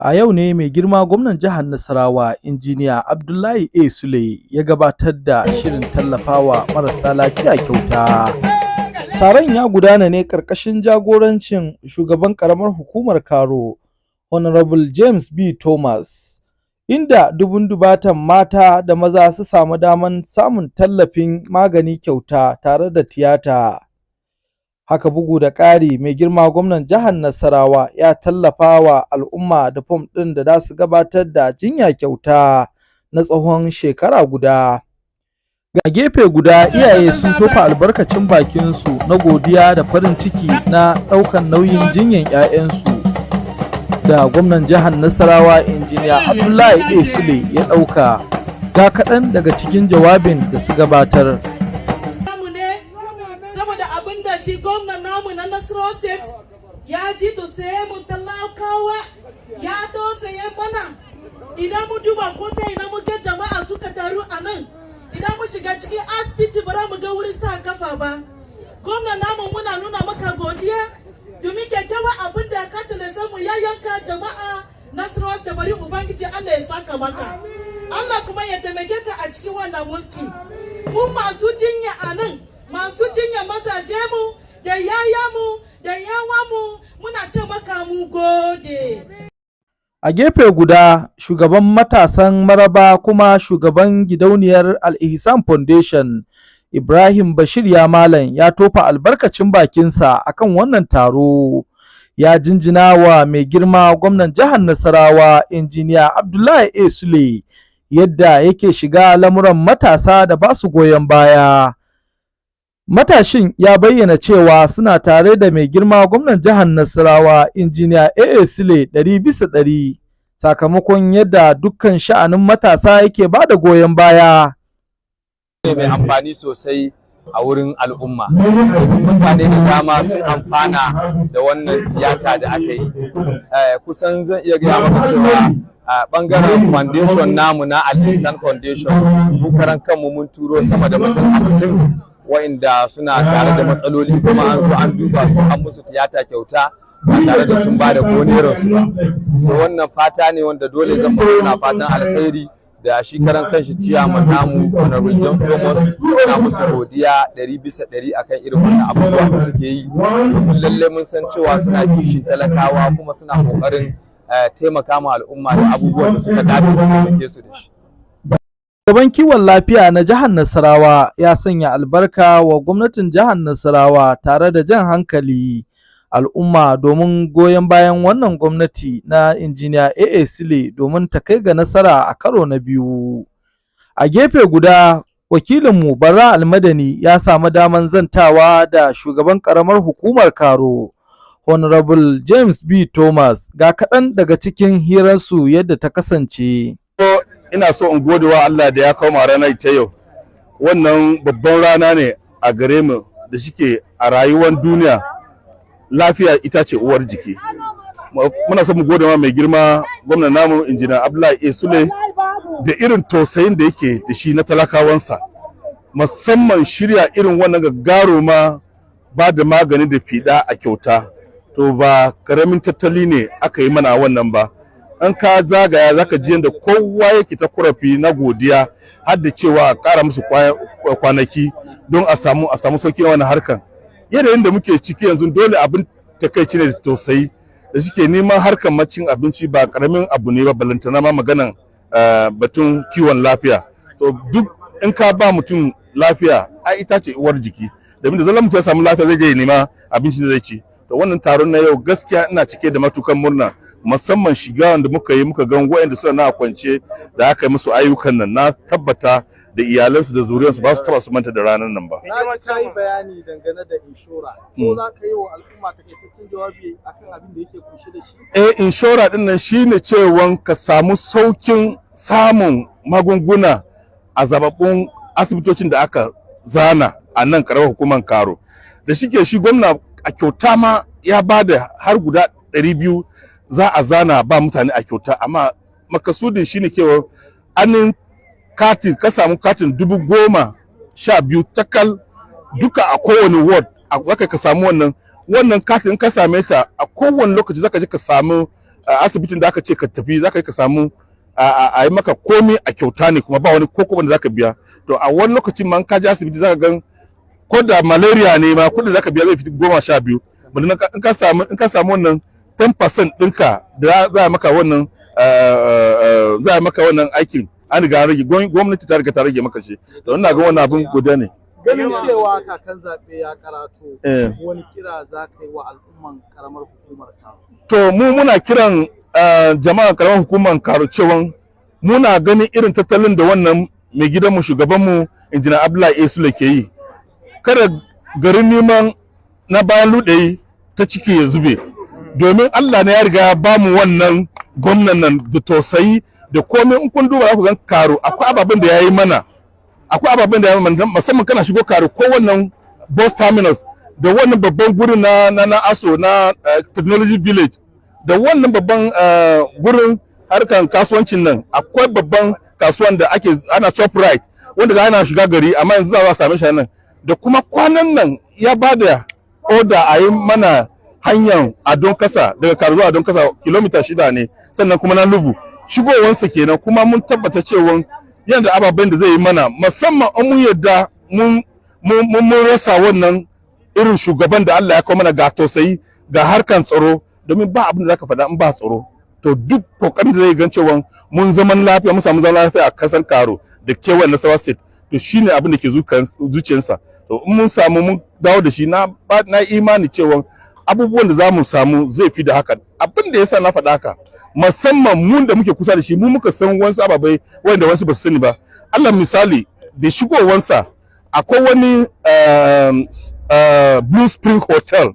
A yau ne mai girma gwamnan jihar Nasarawa, Injiniya Abdullahi A. Sule, ya gabatar da shirin tallafawa marasa lafiya kyauta. Taron ya gudana ne ƙarƙashin jagorancin shugaban ƙaramar hukumar Karu, Honorable James B. Thomas, inda dubun-dubatan mata da maza su samu daman samun tallafin magani kyauta tare da tiyata. Haka bugu da ƙari, mai girma gwamnan jihar Nasarawa ya tallafa wa al'umma da fom ɗin da za su gabatar da jinya kyauta na tsawon shekara guda. A gefe guda, iyaye sun tofa albarkacin bakinsu na godiya da farin ciki na ɗaukan nauyin jinyan 'ya'yansu da gwamnan jihar Nasarawa, Injiniya Abdullahi A. Sule, ya ɗauka. Ga kaɗan daga cikin jawabin da su gabatar. Namu ne saboda abin da shi gwamnan namu na Nasarawa State ya ji tausaye mu talakawa, ya tausaye mana. Idan mu duba ko ta ina muke, jama'a suka taru a nan. Idan mu shiga cikin asibiti, ba mu ga wurin sa kafa ba. Gwamnan namu, muna nuna maka godiya domin kyakkyawan abin da ka tallafe mu ya yanka jama'a Nasarawa State. Bari Ubangiji Allah ya saka maka, Allah kuma ya taimake ka a cikin wannan mulki. Mu masu jinya a nan, masu jinya mazaje mu da yaya mu da yawa mu, muna ce maka mu gode. A gefe guda, shugaban matasan Maraba kuma shugaban gidauniyar Al-Ihsan Foundation, Ibrahim Bashir Yamalan, ya tofa albarkacin bakinsa akan wannan taro. Ya jinjina wa mai girma gwamnan jihar Nasarawa, Injiniya Abdullahi A. Sule, yadda yake shiga lamuran matasa da basu goyon baya. Matashin ya bayyana cewa suna tare da mai girma gwamnan jihar Nasarawa, Injiniya A.A. Sule, 100% sakamakon yadda dukkan sha'anin matasa yake ba da goyon baya. Ne mai amfani sosai a wurin al'umma. Mutane da dama sun amfana da wannan tiyata da aka yi. Kusan zan iya gaya maka cewa a bangaren foundation namu na Al-Ihsan Foundation, mu karan kanmu mun turo sama da mutum 50 wa'inda suna tare da matsaloli, kuma an zo an duba su, an musu tiyata kyauta ba tare da sun ba da ko su ba. So wannan fata ne wanda dole zan muna fatan alkhairi da shi karan kanshi ciyaman namu, Honorable John Thomas. Na musu godiya 100% akan irin wannan abubuwa da suke yi, domin lalle mun san cewa suna kishin talakawa kuma suna kokarin taimaka ma al'umma da abubuwan da suka dace su taimake su da shi. Shugaban kiwon lafiya na jihar Nasarawa ya sanya albarka wa gwamnatin jihar Nasarawa tare da jan hankali al'umma domin goyon bayan wannan gwamnati na Injiniya A.A. Sule domin ta kai ga nasara a karo na biyu. A gefe guda, wakilinmu Barra Almadani ya samu daman zantawa da shugaban ƙaramar hukumar Karu, Honorable James B. Thomas. Ga kaɗan daga cikin hirarsu yadda ta kasance. Ina so in gode wa Allah da ya kawo mu a ranar ta yau. Wannan babban rana ne a gare mu da shike a rayuwar duniya lafiya ita ce uwar jiki. Muna so mu gode ma mai girma gwamnan namu, Injiniya Abdullahi A. Sule, da irin tausayin da yake da shi na talakawansa, musamman shirya irin wannan gagaruma ba da magani da fiɗa a kyauta. To ba karamin tattali ne aka yi mana wannan ba. An ka zagaya, zaka ji yadda kowa yake ta kurafi na godiya, har da cewa a ƙara musu kwanaki don a samu sauƙi wannan harkan. Yanayin da muke ciki yanzu, dole abin takaici ne da tausayi da suke neman harkan macin abinci ba karamin abu ne ba, balantana ma maganan batun kiwon lafiya. To duk in ka ba mutum lafiya, ai ita ce uwar jiki, domin da zalar mutum ya samu lafiya, zai je ya nema abincin da zai ci. To wannan taron na yau, gaskiya ina cike da matukan murna, musamman shiga wanda muka yi muka gan wayanda suna na kwance da aka yi musu ayyukan nan. Na tabbata da iyalansu da zuriyarsu ba su taba su manta da ranar nan ba. Na ji ka yi bayani dangane da inshora. Ko za ka yi wa al'umma takaitaccen jawabi akan abin da yake kunshe da shi? Eh, inshora din nan shine cewan ka samu saukin samun magunguna a zababbun asibitocin da aka zana a nan karamar hukumar Karu. Da shike shi gwamna a kyauta ma ya ba da har guda 200 za a zana ba mutane a kyauta, amma makasudin shine cewa anin katin ka samu katin 12,000 takal duka a kowane ward zaka ka samu wannan katin. Ka same ta, a kowane lokaci zaka je ka samu Asibitin da aka ce ka tafi, za ka yi ka samu a yi maka komai a kyauta ne, kuma ba wani koko da za ka biya. To, a wani lokacin ma in ka je asibiti, za ka gan ko da malaria ne ma, kuɗin da za ka biya zai fi 12. In ka samu wannan 10% ɗinka da za a maka wannan aikin, an riga an rage, gwamnati ta riga ta rage maka shi. To, ina ga wannan abin godiya ne. Ganin cewa kakan zaɓe ya karato, wani kira za ka yi wa al'umman karamar hukumar Karu? To, mu muna kiran jama'an karamar hukumar Karu cewa muna ganin irin tattalin da wannan mai gidanmu, shugabanmu, Injiniya Abdullahi A. Sule ke yi. Kada garin neman na bayan luɗeyi ta ciki ya zube, domin Allah ne ya riga ya bamu wannan gwamnan nan da tausayi da komai. In kun duba, za ku gan Karu akwai ababen da ya yi mana, akwai ababen da ya yi mana, musamman kana shigo Karu, ko wannan bus terminals da wannan babban gurin na ASO na technology village, da wannan babban gurin harkan kasuwancin nan. Akwai babban kasuwan da ake ana Shoprite, wanda da ana shiga gari, amma yanzu za a same shi nan. Da kuma kwanan nan ya ba da oda a yi mana hanyar Adon Kasa, daga Karu zuwa Adon Kasa, kilomita 6 ne. Sannan kuma na Luvu shigowansa kenan. Kuma mun tabbata cewa yadda ababen da zai yi mana, musamman an mun yadda mun rasa wannan irin shugaban da Allah ya kawo mana, ga tausayi, ga harkan tsaro, domin ba abin da zaka faɗa in ba tsaro. To, duk kokarin da zai gan cewa mun zaman lafiya, mun samu zaman lafiya a kasan Karu da kewayen Nasarawa State, to shine abin da ke zuciyarsa. To, in mun samu mun dawo da shi, na imani cewa abubuwan da za mu samu zai fi da haka. Abin da yasa na faɗa haka, musamman mun da muke kusa da shi, mu muka san wasu ababai wanda wasu ba su sani ba. Allah misali, da shigowansa akwai wani Blue Spring Hotel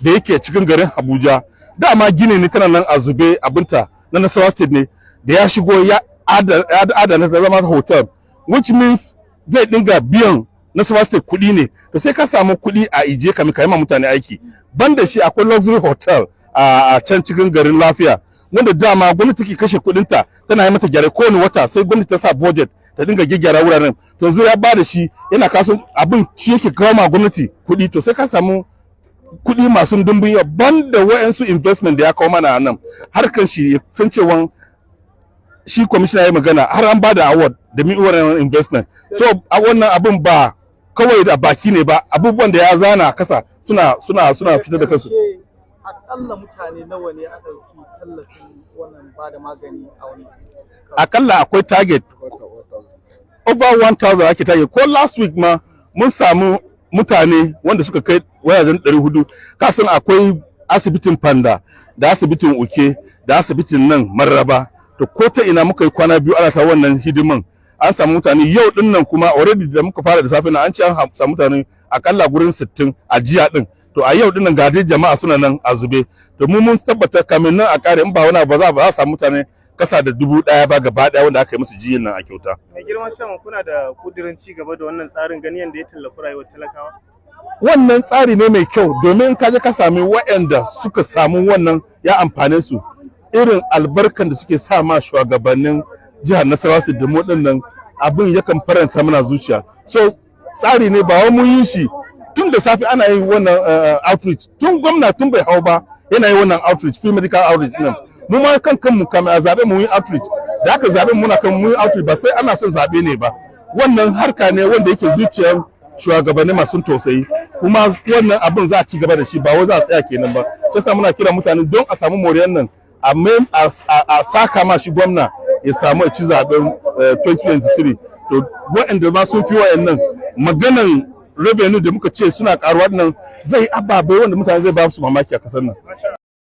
da yake cikin garin Abuja. Dama gini ne tana nan a zube, abinta na Nasarawa State ne. Da ya shigo ya adana ta zama hotel, which means zai dinga biyan Nasarawa State kuɗi ne. To, sai ka samu kuɗi a ije kamin ka yi ma mutane aiki. Banda shi, akwai luxury hotel a can cikin garin Lafiya, wanda dama gwamnati take kashe kuɗinta tana yi mata gyare kowane wata, sai gwamnati ta sa budget ta dinga gyaggyara wuraren. To, yanzu ya ba da shi, yana kasuwan abin shi yake kawo ma gwamnati kuɗi. To, sai ka samu kuɗi masu dimbin yawa, banda wa'yansu investment da ya kawo mana nan. Harkan shi ya san cewa shi commissioner ya magana, har an ba da award da mi wannan investment. So a wannan abin ba kawai da baki ne ba, abubuwan da ya zana kasa suna fitar da kansu. Akalla mutane nawa ne aka ɗauki tallafin wannan ba da magani a wannan? Akalla akwai target over 1000 ake target. Ko last week ma mun samu mutane wanda suka kai wajajen 400. Kasan akwai asibitin Panda da asibitin Uke da asibitin nan Mararaba. To, ko ta ina muka yi kwana 2 ana ta wannan hidiman, an samu mutane. Yau din nan kuma already da muka fara da safe na, an ce an samu mutane akalla gurin 60 a jiya din. To, a yau din nan ga dai jama'a suna nan a zube. To, mu mun tabbata kamin nan a kare, in ba wani abu ba za a samu mutane kasa da 1000 ba gaba daya wanda aka yi musu jiyan nan a kyauta. Mai girma chairman, kuna da kudirin ci gaba da wannan tsarin, gani yadda ya tallafi rayuwar talakawa? Wannan tsari ne mai kyau, domin ka je ka sami waɗanda suka samu wannan, ya amfane su, irin albarkan da suke sa ma shugabannin jihar Nasarawa su da mu nan, abin yakan faranta mana zuciya. So tsari ne ba wai mun yi shi tun da safe ana yin wannan outreach, tun gwamna tun bai hau ba yana yi wannan outreach, free medical outreach nan. Mu ma kan kanmu, kamar a zabe mu yi outreach, da aka zabe muna kan mu yi outreach. Ba sai ana son zabe ne ba, wannan harka ne wanda yake zuciyar shugabanni masu tausayi, kuma wannan abin za a ci gaba da shi, ba wai za a tsaya kenan ba. Sai sa muna kira mutane don a samu moriyar nan, a saka ma shi gwamna ya samu ya ci zaben 2023. To, waɗanda ma sun fi waɗannan maganan revenue da muka ce suna karuwa nan, zai ababai wanda mutane zai ba su mamaki a kasar nan.